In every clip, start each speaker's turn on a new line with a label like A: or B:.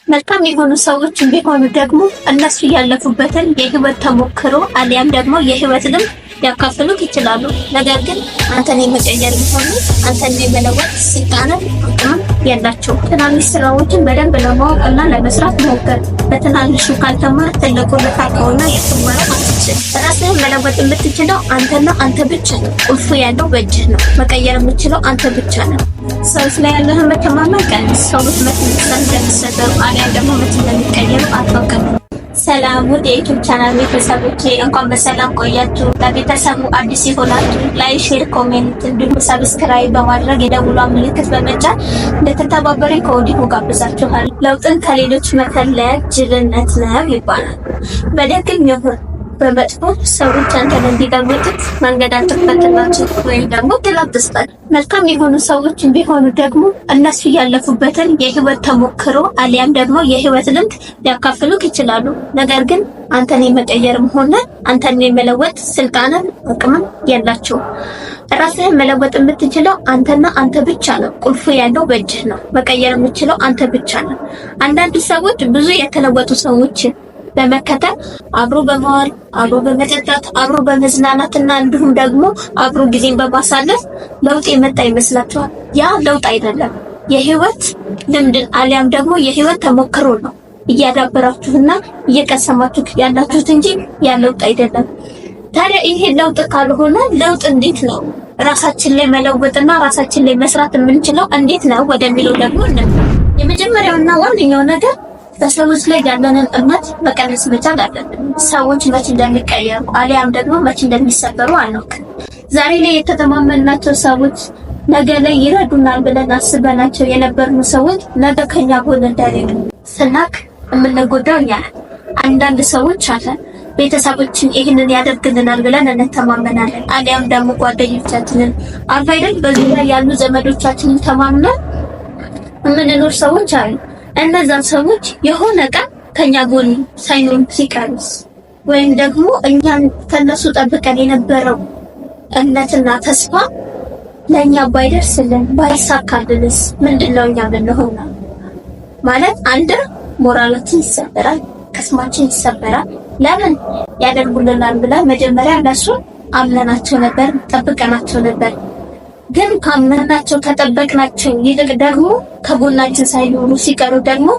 A: መልካም የሆኑ ሰዎች ቢሆኑ ደግሞ እነሱ ያለፉበትን የህይወት ተሞክሮ አሊያም ደግሞ የህይወት ልምድ ሊያካፍሉክ ይችላሉ። ነገር ግን አንተን የመቀየር ሆኑ አንተን የመለወጥ ስልጣንም አቅምም የላቸውም። ትናንሽ ስራዎችን በደንብ ለማወቅ እና ለመስራት ሞክር። በትናንሹ ካልተማር ትልቁ ልታውቀውና ልትማረው አትችልም። ራስህን መለወጥ የምትችለው አንተና አንተ ብቻ ነው። ቁልፉ ያለው በእጅህ ነው። መቀየር የምትችለው አንተ ብቻ ነው። ሰዎች ላይ ያለህን መተማመን ቀንስ። ሰዎች መቼ እንደሚሰበሩ አሊያም ደግሞ መቼ እንደሚቀየሩ አታውቅም። ሰላም ውድ የ YouTube channel ቤተሰቦቼ፣ እንኳን በሰላም ቆያችሁ። ለቤተሰቡ አዲስ የሆናችሁ like፣ share፣ comment እንዲሁም subscribe በማድረግ የደውሏን ምልክት በመጫን እንድትተባበሩኝ ከወዲሁ ጋብዛችኋል። ለውጥን ከሌሎች መፈለግ ጅልነት ነው ይባላል። በደግም ይሁን በመጥፎ ሰዎች አንተን እንዲለውጡት መንገድ አትክፈትላቸው ወይም ደግሞ እድል አትስጠን። መልካም የሆኑ ሰዎች ቢሆኑ ደግሞ እነሱ ያለፉበትን የህይወት ተሞክሮ አሊያም ደግሞ የህይወት ልምድ ሊያካፍሉክ ይችላሉ። ነገር ግን አንተን የመቀየርም ሆነ አንተን የመለወጥ ስልጣንን አቅምም የላቸውም። ራስህን መለወጥ የምትችለው አንተና አንተ ብቻ ነው። ቁልፉ ያለው በእጅህ ነው። መቀየር የምትችለው አንተ ብቻ ነው። አንዳንድ ሰዎች ብዙ የተለወጡ ሰዎችን በመከተል አብሮ በመዋል፣ አብሮ በመጠጣት፣ አብሮ በመዝናናትና እንዲሁም ደግሞ አብሮ ጊዜን በማሳለፍ ለውጥ የመጣ ይመስላቸዋል። ያ ለውጥ አይደለም። የህይወት ልምድን አሊያም ደግሞ የህይወት ተሞክሮ ነው እያዳበራችሁና እየቀሰማችሁ ያላችሁት እንጂ ያ ለውጥ አይደለም። ታዲያ ይሄ ለውጥ ካልሆነ ለውጥ እንዴት ነው ራሳችን ላይ መለወጥና ራሳችን ላይ መስራት የምንችለው እንዴት ነው ወደሚለው ደግሞ እንምጣ። የመጀመሪያውና ዋነኛው ነገር በሰዎች ላይ ያለንን እምነት መቀነስ መቻል አለብን። ሰዎች መች እንደሚቀየሩ አሊያም ደግሞ መች እንደሚሰበሩ አናውቅም። ዛሬ ላይ የተተማመንናቸው ሰዎች ነገ ላይ ይረዱናል ብለን አስበናቸው የነበርኑ ሰዎች ነገ ከኛ ጎን እንደሌሉ ስናክ የምንጎዳው እኛ ነን። አንዳንድ ሰዎች አለን ቤተሰቦችን ይህንን ያደርግልናል ብለን እንተማመናለን። አሊያም ደግሞ ጓደኞቻችንን አልፋ አይደል በዙሪያ ያሉ ዘመዶቻችንን ተማምነን የምንኖር ሰዎች አሉ። እነዛን ሰዎች የሆነ ቀን ከኛ ጎን ሳይኖር ሲቀርስ ወይም ደግሞ እኛን ከነሱ ጠብቀን የነበረው እምነትና ተስፋ ለእኛ ባይደርስልን ባይሳካልንስ ምንድነው እኛ ምንሆነው? ማለት አንድ ሞራላችን ይሰበራል፣ ቅስማችን ይሰበራል። ለምን ያደርጉልናል ብለን መጀመሪያ እነሱን አምነናቸው ነበር፣ ጠብቀናቸው ነበር። ግን ካመናቸው ከጠበቅናቸው ይልቅ ደግሞ ከጎናችን ሳይኖሩ ሲቀሩ ደግሞ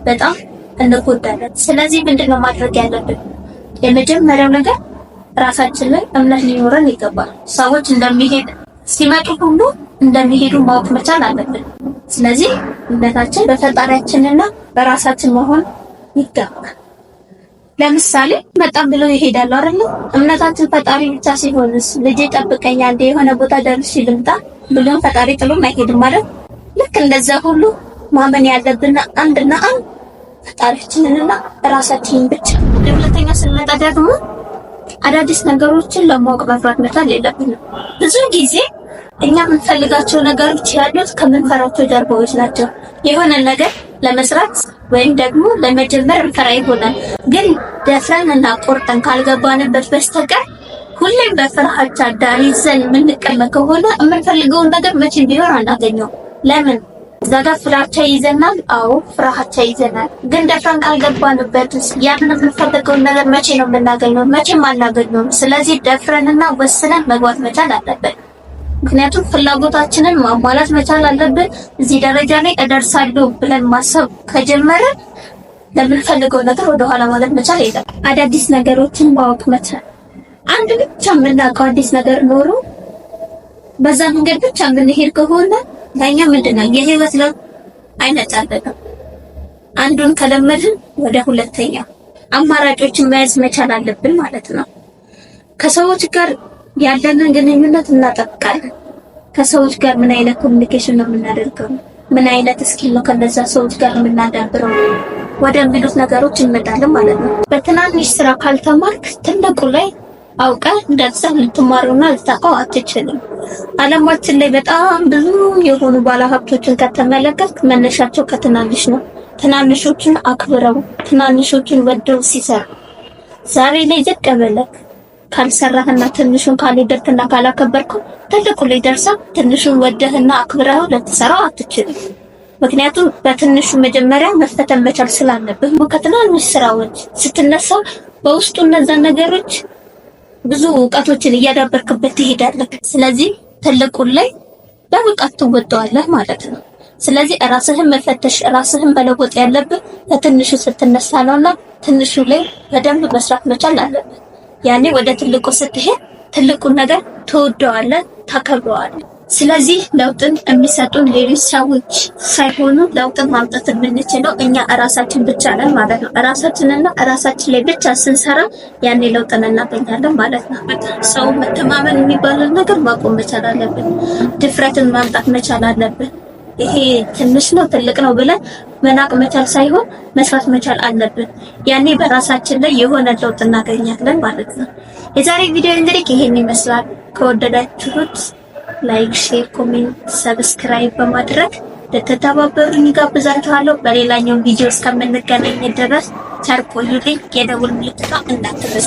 A: በጣም እንጎዳለን። ስለዚህ ምንድነው ማድረግ ያለብን? የመጀመሪያው ነገር ራሳችን ላይ እምነት ሊኖረን ይገባል። ሰዎች እንደሚሄድ ሲመጡ ሁሉ እንደሚሄዱ ማወቅ መቻል አለብን። ስለዚህ እምነታችን በፈጣሪያችንና በራሳችን መሆን ይገባል። ለምሳሌ መጣም ብለው ይሄዳሉ አይደል? እምነታችን ፈጣሪ ብቻ ሲሆንስ ልጄ ጠብቀኝ አንዴ የሆነ ቦታ ደርሼ ልምጣ ብሎም ፈጣሪ ጥሎም አይሄድም ማለት። ልክ እንደዛ ሁሉ ማመን ያለብን አንድና አንድ ፈጣሪያችንንና ራሳችንን ብቻ። ወደ ሁለተኛ ስንመጣ ደግሞ አዳዲስ ነገሮችን ለማወቅ መፍራት መቻል የለብንም። ብዙ ጊዜ እኛ የምንፈልጋቸው ነገሮች ያሉት ከምንፈራቸው ጀርባዎች ናቸው። የሆነ ነገር ለመስራት ወይም ደግሞ ለመጀመር እንፈራ ይሆናል። ግን ደፍረን እና ቆርጠን ካልገባንበት በስተቀር ሁሌም በፍርሃቻ ዳር ይዘን የምንቀመጥ ከሆነ የምንፈልገውን ነገር መቼም ቢሆን አናገኘውም። ለምን? እዛ ጋር ፍራቻ ይዘናል። አዎ ፍርሃቻ ይዘናል። ግን ደፍረን ካልገባንበት ያንን የምንፈልገውን ነገር መቼ ነው የምናገኘው? መቼም አናገኘውም። ስለዚህ ደፍረንና ወስነን መግባት መቻል አለብን። ምክንያቱም ፍላጎታችንን ማሟላት መቻል አለብን። እዚህ ደረጃ ላይ እደርሳለሁ ብለን ማሰብ ከጀመረ ለምንፈልገው ነገር ወደኋላ ማለት መቻል የለም። አዳዲስ ነገሮችን ማወቅ መቻል፣ አንድ ብቻ የምናውቀው አዲስ ነገር ኖሮ በዛ መንገድ ብቻ የምንሄድ ከሆነ ለእኛ ምንድነው የህይወት ለውጥ አይመጣልንም። አንዱን ከለመድን ወደ ሁለተኛው አማራጮችን መያዝ መቻል አለብን ማለት ነው። ከሰዎች ጋር ያለንን ግንኙነት እናጠብቃለን። ከሰዎች ጋር ምን አይነት communication ነው የምናደርገው? ምን አይነት skill ነው ከነዛ ሰዎች ጋር የምናዳብረው? ወደሚሉት ነገሮች እንመጣለን ማለት ነው። በትናንሽ ስራ ካልተማርክ ትልቁ ላይ አውቀህ እንደዛ ልትማሩና ልታውቀው አትችልም። ዓለማችን ላይ በጣም ብዙ የሆኑ ባለሀብቶችን ከተመለከትክ መነሻቸው ከትናንሽ ነው። ትናንሾችን አክብረው ትናንሾችን ወደው ሲሰሩ ዛሬ ላይ ዝቅ ብለህ ካልሰራህና ትንሹን ካልወደድክና ካላከበርከው ትልቁ ላይ ደርሰህ ትንሹን ወደህና አክብረህ ልትሰራው አትችልም። ምክንያቱም በትንሹ መጀመሪያ መፈተን መቻል ስላለብህ ከትናንሽ ስራዎች ስትነሳ በውስጡ እነዛን ነገሮች ብዙ እውቀቶችን እያዳበርክበት ትሄዳለህ። ስለዚህ ትልቁን ላይ በብቃት ትወጣዋለህ ማለት ነው። ስለዚህ ራስህን መፈተሽ ራስህን መለወጥ ያለብህ ከትንሹ ስትነሳ ነውና ትንሹ ላይ በደንብ መስራት መቻል አለብህ። ያኔ ወደ ትልቁ ስትሄድ ትልቁን ነገር ትወደዋለህ፣ ታከብረዋለህ። ስለዚህ ለውጥን የሚሰጡን ሌሎች ሰዎች ሳይሆኑ ለውጥን ማምጣት የምንችለው እኛ እራሳችን ብቻ ነን ማለት ነው። እራሳችንና እራሳችን ላይ ብቻ ስንሰራ ያኔ ለውጥን እናገኛለን ማለት ነው። ሰው መተማመን የሚባለው ነገር ማቆም መቻል አለብን። ድፍረትን ማምጣት መቻል አለብን። ይሄ ትንሽ ነው ትልቅ ነው ብለን መናቅ መቻል ሳይሆን መስራት መቻል አለብን። ያኔ በራሳችን ላይ የሆነ ለውጥ እናገኛለን ማለት ነው። የዛሬ ቪዲዮ እንግዲህ ይሄን ይመስላል። ከወደዳችሁት like፣ share፣ comment፣ subscribe በማድረግ ልትተባበሩኝ ጋብዛችኋለሁ። በሌላኛው ቪዲዮ እስከምንገናኝ ድረስ ቸር ቆዩልኝ። የደውል ምልክቷ እንዳትረሱ።